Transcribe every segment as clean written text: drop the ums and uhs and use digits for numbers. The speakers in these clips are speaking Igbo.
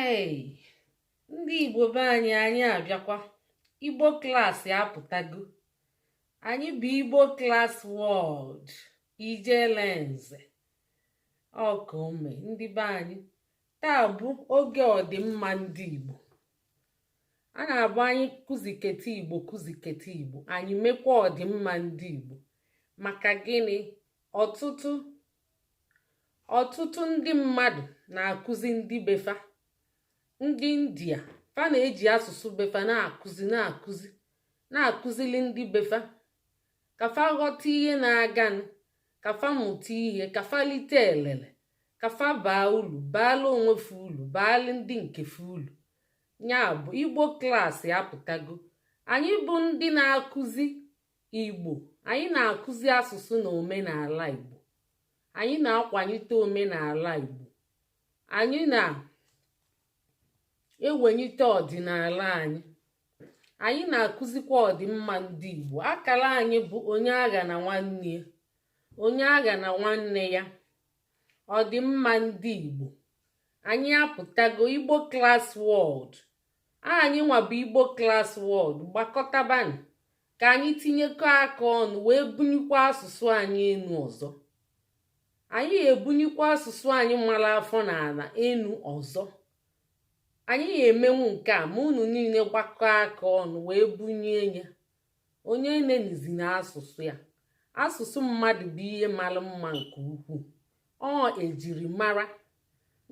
Hey! Ndị Igbo be anyị, anyị abịakwa. Igbo Class apụtago. Anyị bụ Igbo Class World. Ijelenze ọkaume ndị be anyị. Taa bụ oge ọdịmma ndị Igbo. A na-abụ anyị kụziketa Igbo, kụziketa Igbo, anyị mekwa ọdịmma ndị Igbo. Maka gịnị? Ọtụtụ ọtụtụ ndị mmadụ na-akụzi ndị befa. Ndị India fa na-eji asụsụ befa na-akụzi, na-akụzi, na-akụzili ndị befa ka fa ghọta ihe na-aganụ, ka fa mụta ihe, ka fa lite elele, ka fa baa ulu, baala onwe fa ulu, baala ndị nke fa ulu. Ya bụ, Igbo Class apụtago. Anyị bụ ndị na-akụzi Igbo. Anyị na-akụzi asụsụ na omenala Igbo. Anyị na-akwalite omenala Igbo. Anyị na-ewelite ọdịnala anyị. Anyị na-akụzikwa ọdịmma ndị Igbo. Akara anyị bụ onye agha na nwanne ya, onye agha na nwanne ya. Ọdịmma ndị Igbo. Anyị apụtago. Igbo Class World. Anyị nwa bụ Igbo Class World. Gbakọtabanụ ka anyị tinyekọ aka ọnụ wee bunyekwa asụsụ anyị enu ọzọ. Anyị ebunyekwa asụsụ anyị mara afọ n'ala enu ọzọ. Anyị ga-emenwu nke a ma unu niile gbakọ aka ọnụ wee bunye ya. Onye enenizi na asụsụ ya. Asụsụ mmadụ bụ ihe mara mma nke ukwuu. Ọ ejiri mara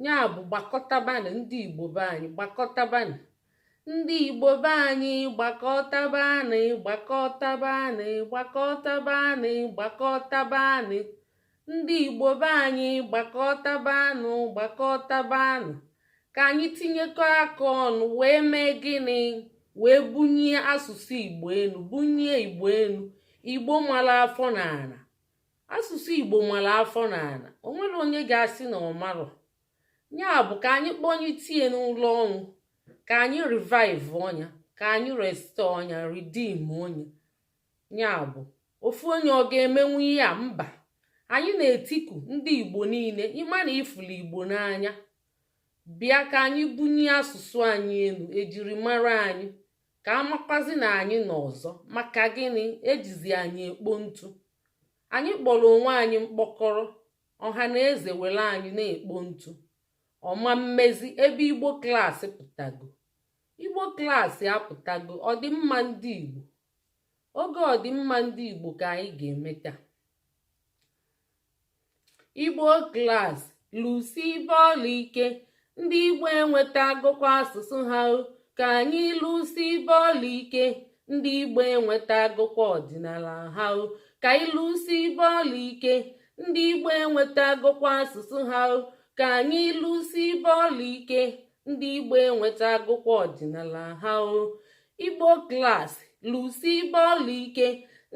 ya. Bụ gbakọtabanụ, ndị Igbo be anyị, gbakọtabanụ, ndị Igbo be anyị, gbakọtabanụ, gbakọtabanụ, gbakọtabanụ, gbakọtabanụ, ndị Igbo be anyị, gbakọtabanụ, gbakọtabanụ, ka anyị tinyekọ aka ọnụ wee mee gịnị? Wee bunye asụsụ Igbo enu, bunye Igbo enu. Igbo mara afọ n'ala. Asụsụ Igbo mara afọ n'ala. O nwere onye ga-asị na ọ marọ ya? Bụ ka anyị kpọnye n'ụlọ ọnwụ, ka anyị revive ọnya, ka anyị restore ọnya, redeem onye ya. Bụ ofu onye ọ ga-emenwu ihe a? Mba. Anyị na-etiku ndị Igbo niile. Ịma na ifulu Igbo n'anya, bịa ka anyị bunye asụsụ anyị elu, ejiri mara anyị, ka amakwazi na anyị nọ ọzọ. Maka gịnị ejizi anyị ekpo ntụ? Anyị kpọrọ onwe anyị mkpọkọrọ ọha na eze, were anyị na-ekpo ntụ. Ọma mmezi ebe Igbo Class pụtago. Igbo Class apụtago. Ọdịmma ndị Igbo, oge ọdịmma ndị Igbo ka anyị ga-eme taa. Igbo Class lụsi bọọlụ ike. Ndị Igbo enwetagokwa asụsụ ha. Ka anyị lụsi bọọlụ ike. Ndị Igbo enwetagokwa ọdịnala ha. Ka anyị lụsi bọọlụ ike. Ndị Igbo enwetagokwa asụsụ ha. Ka anyị lụsi bọọlụ ike. Ndị Igbo enwetagokwa ọdịnala ha. Igbo Class lụsi bọọlụ ike.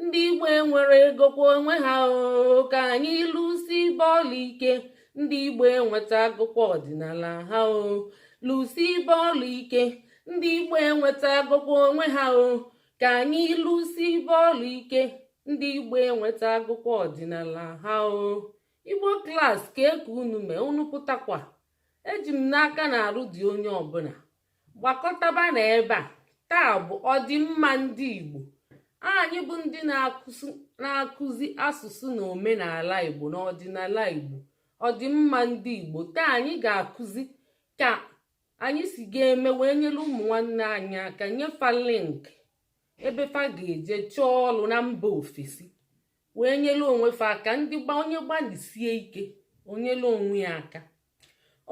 Ndị Igbo enwere egokwa onwe ha. O ka anyị lụsi bọọlụ ike. Ndị Igbo enwetagokwa ọdịnala ha. O lụsi bọọlụ ike. Ndị Igbo enwetagokwa onwe ha. O ka anyị lụsi bọọlụ ike. Ndị Igbo enwetagokwa ọdịnala ha. O Igbo Class, ka eke unu mee, unu pụtakwa. Eji m n'aka na arụ dị onye ọbụla. Gbakọtaba na ebe a. Taa bụ ọdịmma ndị Igbo. Anyị bụ ndị na-akụzi asụsụ na omenala Igbo na ọdịnala Igbo, ọdịmma ndị Igbo. Taa anyị ga-akụzi ka anyị si ga-eme wee nyere ụmụ nwanne anyị aka, nyefa link ebe fa ga-eje chọọ ọrụ na mba ofesi, wee nyere onwe fa aka. Ndị gba onye gbalịsie ike, onyere onwe ya aka,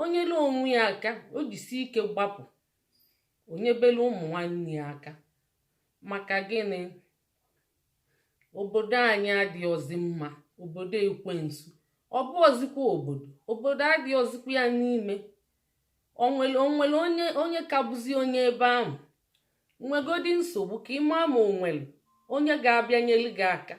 onyere onwe ya aka, o jisi ike gbapụ, onyebere ụmụ nwanne ya aka. Maka gịnị? Obodo anyị adịghịzi mma. Obodo ekwensu, ọ bụ ọzikwa obodo. Obodo adịghịzikwa ya n'ime. Onwere onwere onye onye ka bụzi onye ebe ahụ nwegodi nsogbu, ka ịma ma onwere onye ga-abịa nyere gị aka.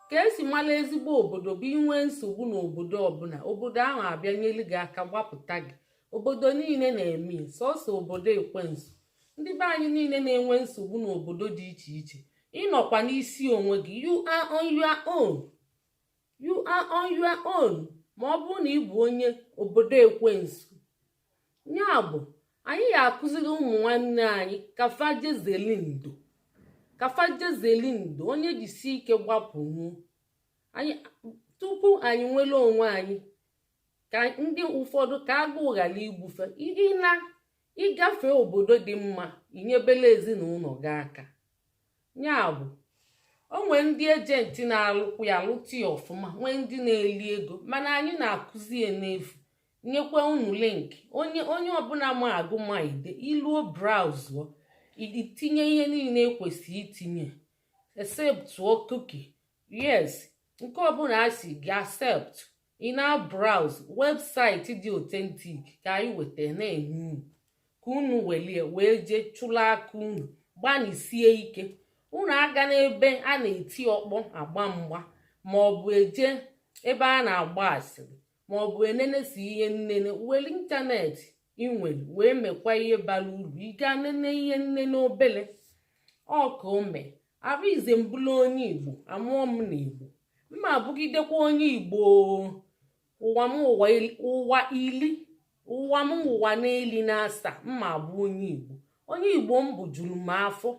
Ka esi mara ezigbo obodo bụ inwe nsogbu n'obodo ọbụla, obodo ahụ abịa nyere gị aka, gbapụta gị. Obodo niile na-eme, sọsọ obodo ekwensu. Ndị be anyị niile na-enwe nsogbu n'obodo dị iche iche, ịnọkwa n'isi onwe gị. You are on your own, you are on your own. Ma ọ bụrụ na ị bụ onye obodo ekwensu. Ya bụ, anyị ga-akụziri ụmụ nwanne anyị kafa jezeli ndo, kafa jezeli ndo. Onye jisi ike gbapụnwu anyị tupu anyị nwere onwe anyị, ka ndị ụfọdụ ka agụụ ghara igbufe. Ị na ịgafe obodo dị mma, inyebela ezinụlọ gị aka. Ya bụ, o nwee ndị agent na-alụkwu ya, alụtụ ya ọfụma, nwee ndị na-eli ego, mana anyị na-akụzi ya n'efu, nyekwa unu link. Onye ọbụla ma agụ ma ide, iluo browse, itinye ihe niile ekwesịrị itinye, accept cookie, yes, nke ọbụla a si gị accept. Ị na browse website dị authentic ka anyị weta na-enye unu, ka unu welie wee jee chụlụ aka unu, gbanisie ike. Unu aga n'ebe a na-eti ọkpọ, agba mgba, maọbụ eje ebe a na-agba asịrị, maọbụ enenesi ihe nnene. Were internet inwere wee mekwa ihe bara uru. Ị ga nene ihe nnene obele ọ ka o mee. Arụize mbụlụ onye Igbo, amụọ m na Igbo, mma abụgidekwa onye Igbo. Ụwa m ụwa ili, ụwa m ụwa n'eli na asaa, mma abụ onye Igbo. Onye Igbo m bụ juru m afọ.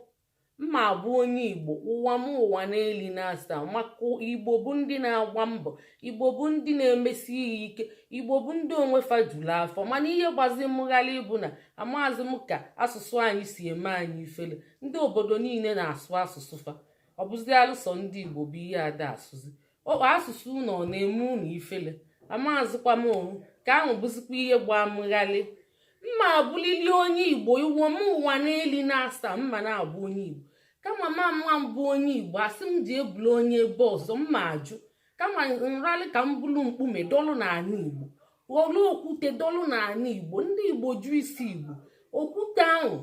Mma abụ onye Igbo, ụwa m ụwa n'eli na asaa, maka Igbo bụ ndị na-agba mbọ, Igbo bụ ndị na-emesi ihe ike, Igbo bụ ndị onwe fa juru afọ. Mana ihe gbazi mgharị bụ na amaazị m ka asụsụ anyị si eme anyị ifele. Ndị obodo niile na-asụ asụsụ fa, ọ bụzi alụsọ ndị Igbo bụ ihe ada asụzi asụsụ unu, ọ na-eme unu ifele. Amaazịkwa m ohu ka ahụ bụzikwa ihe gbaa mgharị. Mma abụlili onye Igbo, iwo m ụwa n'eli na asaa, mma na-abụ onye Igbo. Kama ma mma mbụ onye Igbo, asị m ji ebulu onye ebe ọzọ, mma ajụ. Kama nrali ka m bulu mkpume dọlụ n'ala Igbo, ghọrọ okwute dọlụ n'ala Igbo. Ndị Igbo jụ isi Igbo, okwute ahụ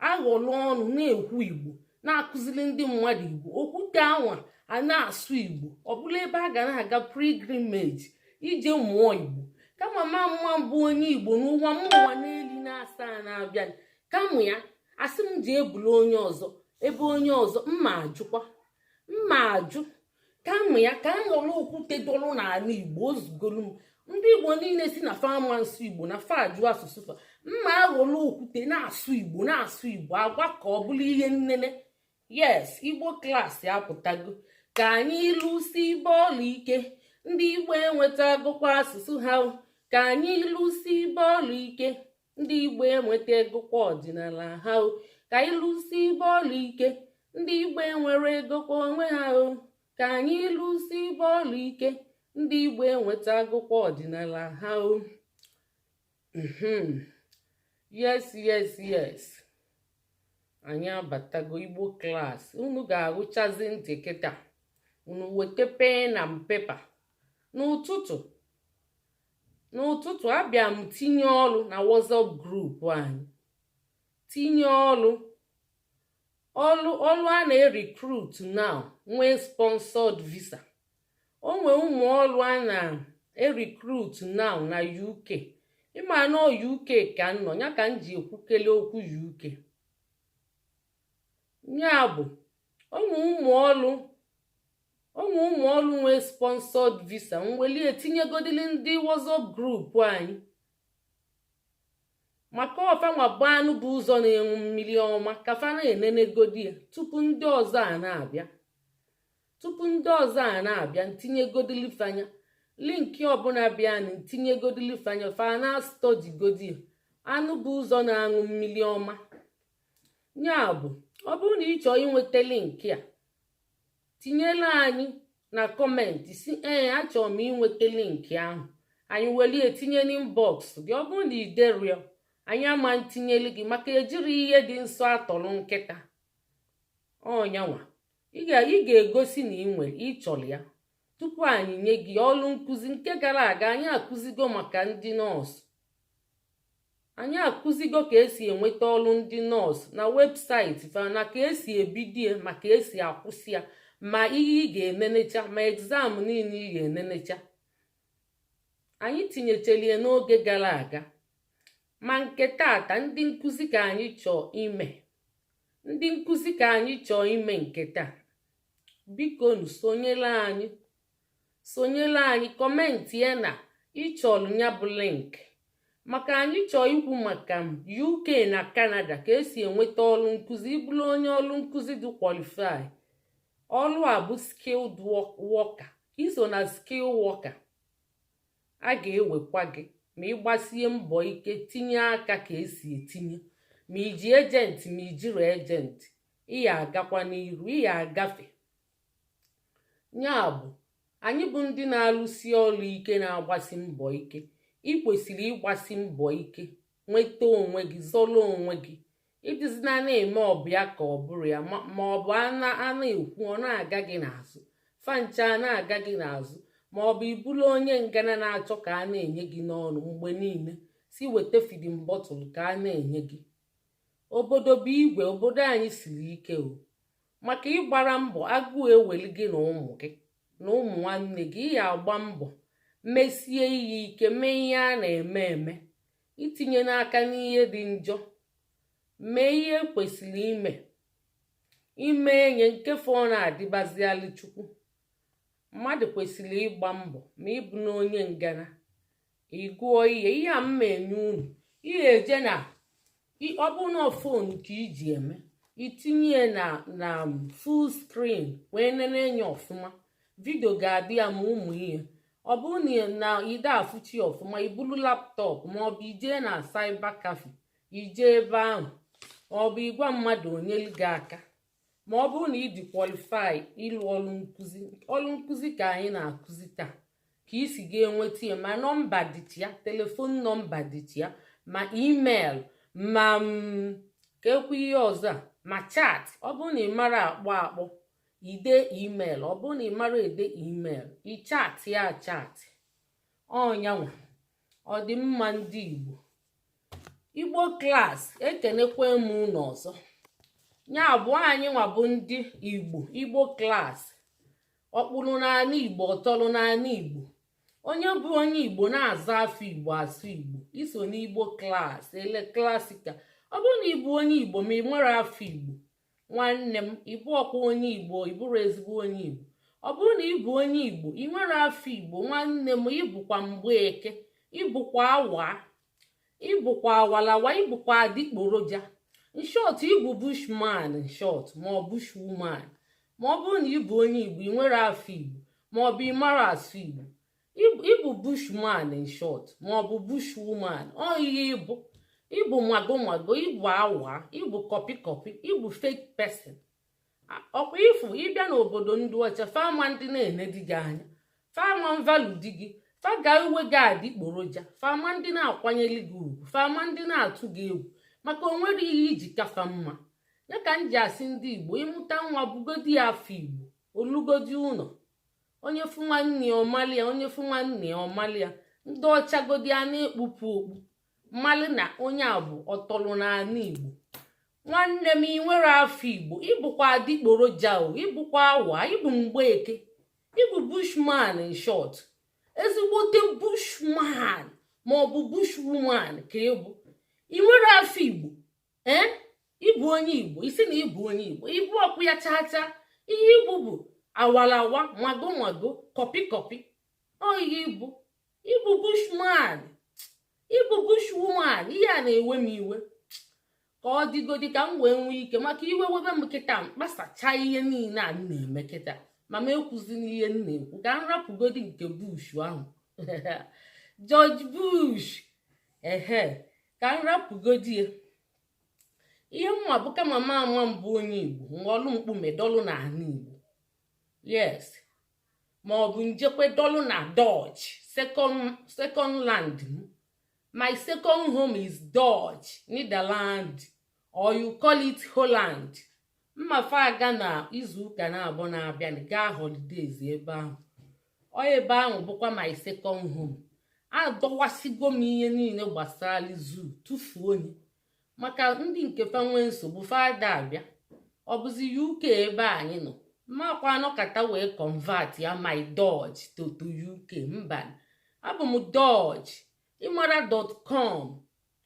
aghọlụ ọnụ na-ekwu Igbo, na-akụziri ndị mmadụ Igbo. Okwute ahụ a na-asụ Igbo, ọ bụla ebe a ga na-aga pilgrimage ije mụọ Igbo. Kama ma mma mbụ onye Igbo n'ụwa m ụwa n'eli na asaa na-abịa, kama ya asị m ji ebulu onye ọzọ, ebe onye ọzọ, mma ajụkwa, mma ajụ. Kama ya ka m ghọrọ okwute dọrọ n'ala Igbo, ozugolu m. Ndị Igbo niile si na fama nsụ Igbo na fa ajụ asụsụ fa, mma aghọrọ okwute na-asụ Igbo, na-asụ Igbo agwa ka ọ bụrụ ihe nnene. Yes, Igbo Class apụtago ka anyị lụsi bọọlụ ike. Ndị Igbo enwetagokwa asụsụ ha. Ka anyị lụsi bọọlụ ike, ndị Igbo enweta egokwa ọdịnala ha. Ka anyị lụsi bọọlụ ike, ndị Igbo enwere egokwa onwe ha o. Ka anyị lụsi bọọlụ ike, ndị Igbo enweta agụkwa ọdịnala ha o. Yes, anyị abatago Igbo Class. Unu ga-agụchazi ntị kịta, unu weta pen na paper. N'ụtụtụ n'ụtụtụ, abịa m tinye ọrụ na WhatsApp group anyị, tinye ọrụ ọrụ a na-erecruit now, nwee sponsored visa. O nwee ụmụ ọrụ a na-erecruit now na UK. Ịma na UK ka m nọ ya, ka m ji ekwukele okwu UK. Ya bụ, ụmụ ọrụ nwee sponsored visa, nweli etinyegodili ndị WhatsApp group anyị, maka ọfanwa bụ anụ bụ ụzọ na-enwu mmiri ọma, ka fa na-enenegodi ya tupu ndị ọzọ a na-abịa. Tupu ndị ọzọ a na-abịa, ntinyegodili fanya link ọbụla bịanụ, ntinyegodili fanya, fa na studygodi ya. Anụ bụ ụzọ na-aṅụ mmiri ọma. Ya bụ, ọ bụrụ na ị chọọ inweta link a, tinyela anyị na comment si, "Ee, achọrọ m inweta link ahụ." Anyị welie tinye n'inbox gị. Ọ bụrụ na ị derịọ anyị, ama ntinyelu gị, maka ejiri ihe dị nsọ atọrọ nkịta. Ọnyanwa ị ga-egosi na ị nwere, ịchọrọ ya tupu anyị nye gị. Ọrụ nkụzi nke gara aga, anyị akụzigo maka ndị nọọsụ. Anyị akụzigo ka esi enweta ọrụ ndị nọọsụ na website fa, na ka esi ebido, ma ka esi akwụsị ya, ma ihe ị ga-enenecha, ma exam niile ị ga-enenecha. Anyị tinyechelie n'oge gara aga. Ma nke tata, ndị nkụzi ka anyị chọọ ime, ndị nkụzi ka anyị chọọ ime nke taa. Biko nu, sonyela anyị, sonyela anyị. Comment ya na ịchọrọ ya bụ link. Maka anyị chọọ ikwu maka UK na Canada, ka esi enweta ọrụ nkụzi. Ịbụrụ onye ọrụ nkụzi dị qualify, ọrụ a bụ skilled worker, iso na skilled worker, a ga-ewekwa gị ma ị gbasie mbọ ike, tinye aka ka esi etinye. Ma iji agent, ma ijiri agent, ị ya agakwa n'iru, ị ya agafe. Ya bụ, anyị bụ ndị na-alụsi ọrụ ike, na-agbasi mbọ ike. Ị kwesịrị ịgbasi mbọ ike nweta onwe gị, zọrọ onwe gị. Ịdịzina na-eme ọbịa ka ọ bụrụ ya, ma ọ bụ a na-ekwu, ọ na-aga gị n'azụ, fancha na-aga gị n'azụ, ma ọ bụ ibulu onye ngana na-achọ ka a na-enye gị n'ọnụ mgbe niile, si weta feeding bottle ka a na-enye gị. Obodo bụ igwe, obodo anyị siri ike o. Maka ịgbara mbọ, agụụ eweli gị na ụmụ gị na ụmụ nwanne gị. Ị ya agba mbọ mesie ihe ike, mee ihe a na-eme eme, itinye n'aka n'ihe dị njọ, mee ihe kwesịrị ime, ime enye nke fọ na-adịbazialụ Chukwu. Mmadụ kwesịrị ịgba mbọ. Ma ịbụ na onye ngana, ị gụọ ihe, ihe a mma enye unu, ihe eje na ọ bụ na phone ka iji eme, itinye na full screen wee nene enye ọfụma. Video ga-adị ya ma ụmụ ihe. Ọ bụrụ na ide afụchi ọfụma, ibulu laptop maọbụ ijee na cyber cafe, ijee ebe ahụ, maọbụ ịgwa mmadụ onyelu gị aka. Ma ọ bụrụ na ị dị qualify ịlụ ọrụ nkụzi, ọrụ nkụzi ka anyị na-akụzi taa, ka isi ga-enweta ya. Ma nọmba dịcha ya, telephone nọmba dịcha ya, ma email, ma ka ekwe ihe ọzọ a, ma chat. Ọ bụrụ na ị mara akpọ akpọ, ide email. Ọ bụrụ na ị mara ede email, ị chat ya chat. Ọnyanwa ọdịmma ndị Igbo, Igbo class, ekenekwe m unu ọzọ. Ya bụ, anyị nwa bụ ndị Igbo, Igbo class, ọkpụrụ n'ala Igbo, ọtọlụ n'ala Igbo. Onye bụ onye Igbo na-aza afọ Igbo, asụ Igbo, iso n'Igbo class ele classical. Ọ bụrụ na ịbụ onye Igbo ma ị nwere afọ Igbo, nwanne m, ịbụ ọkwa onye Igbo, ịbụrụ ezigbo onye Igbo. Ọ bụrụ na ịbụ onye Igbo, ị nwere afọ Igbo, nwanne m, ịbụkwa mgbeke, ịbụkwa awa, ịbụkwa awalawa, ịbụkwa adịgboroja. In short, ịbụ bushman. In short, ma ọ bushwoman. Ma ọ bụrụ na ịbụ onye Igbo, ị nwere afọ Igbo, ma ọ bụ ị mara asụ Igbo, ịbụ bushman in short, ma ọ bụ bushwoman. Ọ ihe ịbụ, ịbụ mago mago, ịbụ awa, ịbụ copy copy, ịbụ fake person. Ọkwa ịfụ ịbịa n'obodo ndị ọcha, fama ndị na-ene di gị anya, fama nvalu di gị, faga iwe gị adịgboroja, fama ndị na-akwanyere gị ugwu, fama ndị na-atụ gị egwu, maka onwere ihe iji kafa mma. Ya ka m ji asị ndị Igbo, ịmụta nwa, bugodi ya afọ Igbo, olugodi ụlọ, onye fụ nwanne ya ọmalị ya, onye fụ nwanne ya ọmalị ya. Ndị ọcha godi a na-ekpupu okpu, mmalị na onye a bụ ọtọlụ n'ala Igbo. Nwanne m, ị nwere afọ Igbo, ịbụkwa adịgboroja o, ịbụkwa awa, ịbụ mgbeke, ịbụ bushman. In short, ezigbote bushman ma ọ bụ bushwoman ka ịbụ. Ị nwere afọ Igbo, ee, ịbụ onye Igbo, isi na ịbụ onye Igbo, ịbụ ọkwụ ya chaa chaa. Ihe ịbụ bụ awalawa, nwago nwago, copy copy. Ọ ihe ịbụ, ịbụ bushman, ịbụ bushwoman. Ihe a na-ewe m iwe. Ka ọ dịgodi ka m wee nwee ike, maka iwe webe m kịta, mkpasacha ihe niile a m na-eme kịta, ma m ekwuzi n'ihe m na-ekwu. Ka m rapụgodi nke Bush ahụ, George Bush, ehe, ka m rapụgodi ya. Ihe mma bụ, kama ma ama mbụ onye Igbo, ghọlụ mkpume dọlụ n'ala Igbo, yes, ma ọ bụ njekwe dọlụ na Dutch, second second land m. My second home is Dutch, Netherland, or you call it Holland. Mmafe aga na izu ụka na-abụọ na-abịa, gaa holidays ebe ahụ. Ọ ebe ahụ bụkwa my second home. Adọwasịgo m ihe niile gbasara zoo, tụfuo onye, maka ndị nke fa nwee nsogbu, fada abịa. Ọ bụzi UK ebe anyị nọ, mmakwa anọkata wee convert ya my Dutch to UK. Mba, abụ m Dutch. Ịmara .com,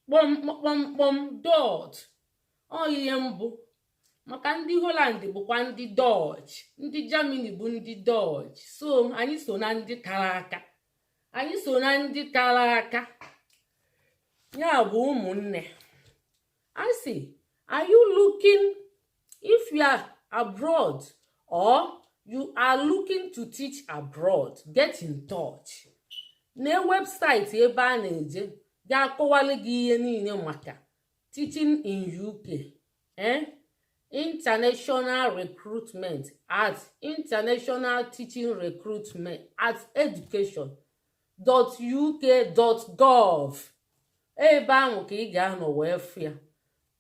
kpọm kpọm kpọm dot, ọ ihe mbụ. Maka ndị Holland bụkwa ndị Dutch, ndị Germany bụ ndị Dutch. So anyị so na ndị kara aka, anyị so na ndị kara aka. Ya bụ, ụmụnne, I say, are you looking, if you are abroad or you are looking to teach abroad, get in touch. Na website ebe a na-eje ga-akọwalụ gị ihe niile maka teaching in UK, eh? International recruitment at international teaching recruitment at education.uk.gov. Ebe ahụ ka ị ga-anọ wee fụ ya.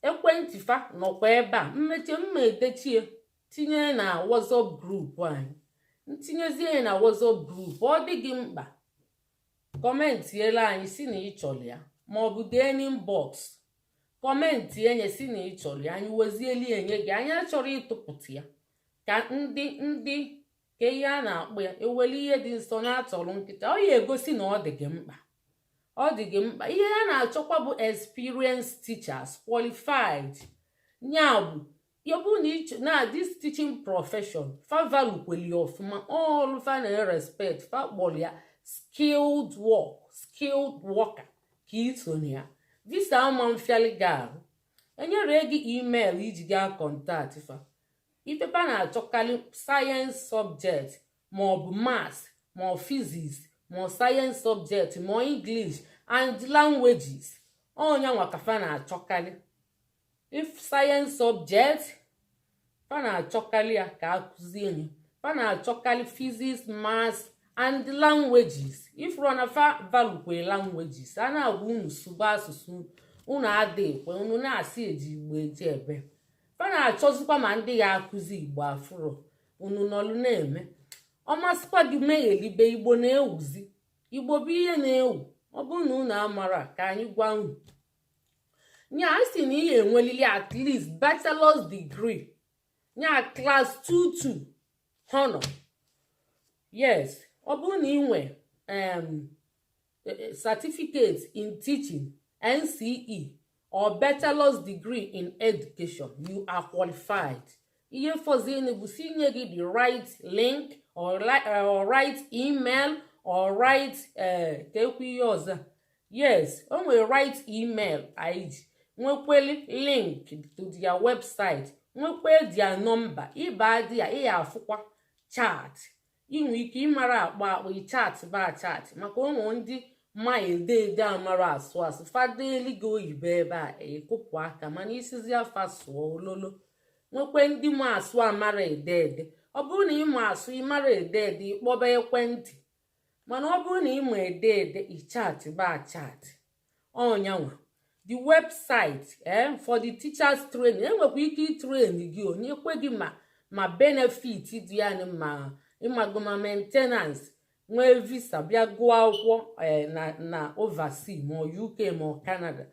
Ekwentị fa nọkwa ebe a. Mmeche mma edechie tinye na WhatsApp group anyị. Ntinyezie ya na WhatsApp group, ọ dị gị mkpa, commentiela anyị si na ị chọrọ ya, maọbụ dee n'inbox, comment enye si na ị chọrọ ya, anyị wezieli enye gị. Anyị achọrọ ịtụpụta ya ka ndị ka ihe a na-akpọ ya ewere ihe dị nsọ na-atọrọ nkịta. Ọ ya egosi na ọ dị gị mkpa, ọ dị gị mkpa. Ihe a na-achọkwa bụ experienced teachers, qualified. Ya bụ, ya bụ na na this teaching profession, fa value kweli ọfụma ọlụ, fa na respect, fa kpọrọ ya skilled work, skilled worker. Ka iso na ya, visa ama mfiali gị ahụ. Enyere gị email iji gaa contact fa. Ifefa na-achọkarị science subject, ma ọ bụ maths, ma ọ physics, ma ọ science subject, ma ọ English and languages. Ọnya nwa ka fa na-achọkarị. If science subject, fa na-achọkarị ya ka akụzie ya. Fa na-achọkarị physics, maths and languages. Ifuru na fa valukwe languages. A na-agwa unu sụba asụsụ unu, adịghịkwe unu na-asị eji Igbo eji ebe. Fa na-achọzikwa ma ndị ya akụzi Igbo. Afụrụ unu nọlụ na-eme, ọ masịkwa gị meghelibe. Igbo na-ewuzi, Igbo bụ ihe na-ewu. Ọ bụrụ na unu amara, ka anyị gwa unu nya a sị na ihe enwelili at least bachelor's degree, nya class 22 honor. Yes, ọ bụrụ na ị nwe certificate in teaching, NCE or bachelor's degree in education, you are qualified. Ihe fọzini bụ si nye gị the right link or right email or right ka ekwu ihe ọzọ. Yes, o nwere right email anyị ji nwekweli link to their website, nwekwe their number. Ịba dị ya, ị ya afụkwa chat. Inwe ike ịmara akpọ akpọ, chat ba chat, maka ụmụ ndị ma ede ede amara asụ asụ. Fadeli gị oyibo ebe a, ekụpụ aka, mana isizi afa sụọ ololo. Nwekwe ndị ma asụ amara ede ede. Ọ bụrụ na ịma asụ, ịmara ede ede, ịkpọba ekwentị. Mana ọ bụrụ na ịma ede ede, ichat ba chat. Ọnyanwa the website for the teachers training. Enwekwa ike itrain gị, onye kwe gị ma benefit dị ya, ma ịmago ma maintenance, nwee visa bịa gụọ akwụkwọ na overseas, ma UK ma Canada.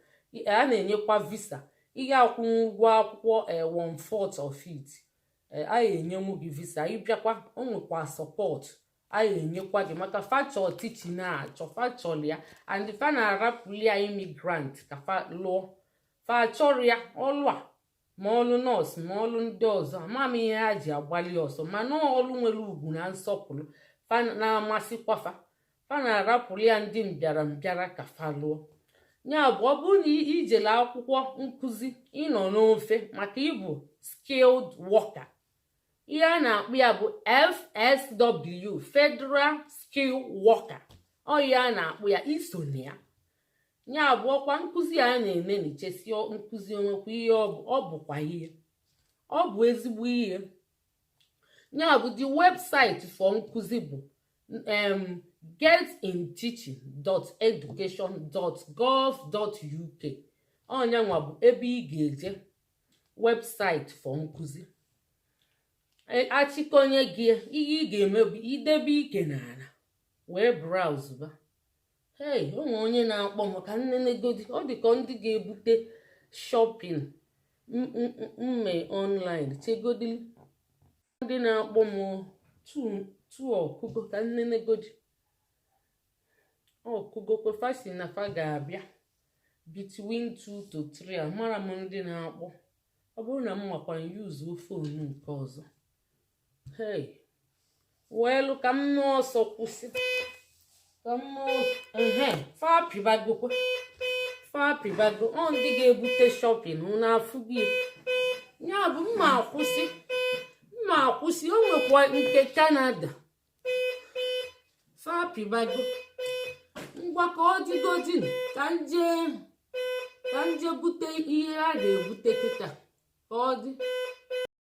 A na-enyekwa visa. Ị ga-akwụnwu ụgwọ akwụkwọ one fourth of it, a ga-enyenwu gị visa. Ịbịakwa, o nwekwa support a ga-enyekwa gị, maka fachọ teaching na-achọ, fachọrọ ya, and fa na-arapụli ya immigrant ka fa lụọ. Fa chọrọ ya ọlụ a, ma ọlụ nọọsụ, ma ọlụ ndị ọzọ. Ama m ihe ha ji agbalị ọsọ, mana ọlụ nwere ugwu na nsọpụrụ, fa na-amasịkwa fa. Fa na-arapụrụ ya ndị mbịara mbịara ka fa lụọ. Ya bụ, ọ bụrụ na ijele akwụkwọ nkụzi, ịnọ n'ofe maka ịbụ skilled worker. Ihe a na-akpọ ya bụ FSW, Federal Skill Worker. Ọ ihe a na-akpọ ya, iso na ya. Ya bụ, ọkwa nkụzi a na-eme n'ichesi nkụzi, onwekwa ihe ọ bụ. Ọ bụkwa ihe, ọ bụ ezigbo ihe. Ya bụ, the website for nkụzi bụ getinteaching.education.gov.uk. Ọnyanwa bụ ebe ị ga-eje, website for nkụzi. Achịkọnye gị, ihe ị ga-eme bụ idebe ike n'ala wee browse ba. Hey, o nwere onye na-akpọ m ka nnenegodi. Ọ dị ka ndị ga-ebute shopping mme online. Chegodi, ndị na-akpọ m tu ọkụgo ka nnenegodi. Ọkụgokwe fasi na fa ga-abịa between 2 to 3. Amara m ndị na-akpọ. Ọ bụrụ na m makwa use phone nke ọzọ. Hey, weelu ka m mee ọsọ kwụsị, ka m mee ehe. Fa apịbagokwe, fa Apịbago ọ ndị ga-ebute shopping. Unu afụgo ya bụ mma akwụsị, mma akwụsị. O nwekwa nke Canada. Fa apịbago. Ngwa, ka ọ dịgodin, ka nje bute ihe a ga-ebute kịta. Ka ọ dị.